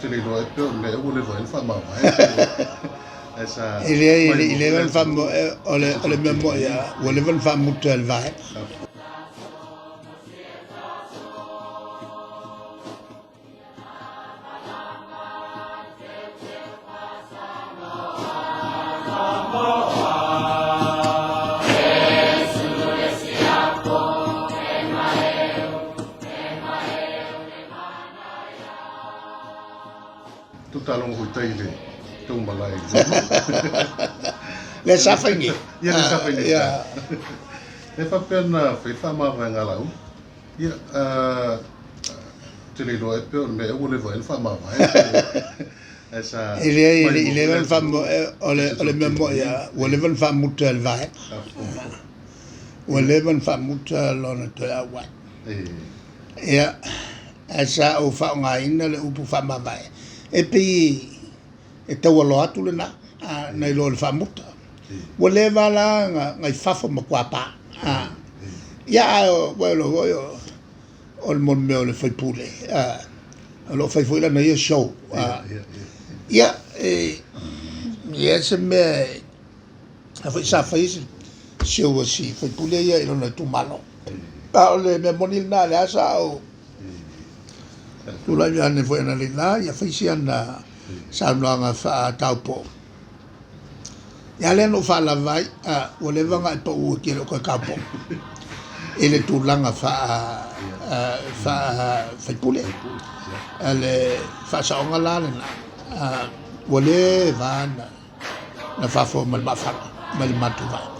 te le iloa ai pe o le mea ea ua leva ai ona faamavae ae sa E leai, e le i leva ona faamoe, o le, o le mea moi lava, ua leva ona faamuta e le vaega. Tu talogo foi tai le tou malae. Le sa fai nei. Ia le sa fai nei. E faapea na fai faamavaega a Laauli. Ia, ou te le iloa ea pe o le mea ea ua leva ai ona faamavae. Ae sa E leai, e le i leva ona faamavae, o le, o le mea moi lava, ua leva ona faamuta e le vaega. Ua leva ona faamuta lona toe auai. Ia, ae sa ou faaaogaina le upu faamavae, e pei e taualoa atu lena, nai lo le faamuta. Ua leva la na i fafo ma kuapa. Ia, ae ua iloa foi o le mea o le faipule, o lo o fai foi lana ia show. Ia, e i ai se mea e foi sa fai se show a si faipule ia i lona itumalo. A o le mea moni lena, lea sa ou tulai ane foi analeila ia fai si ana saunoaga faataupou. Ia lea na ou faalava ai, ua leva ona e pau e te le o toe taupou i le tulaga faa-faipule. O le faasaoga la lena, ua leva na faafoe ma le maafaga mai le matou vaega.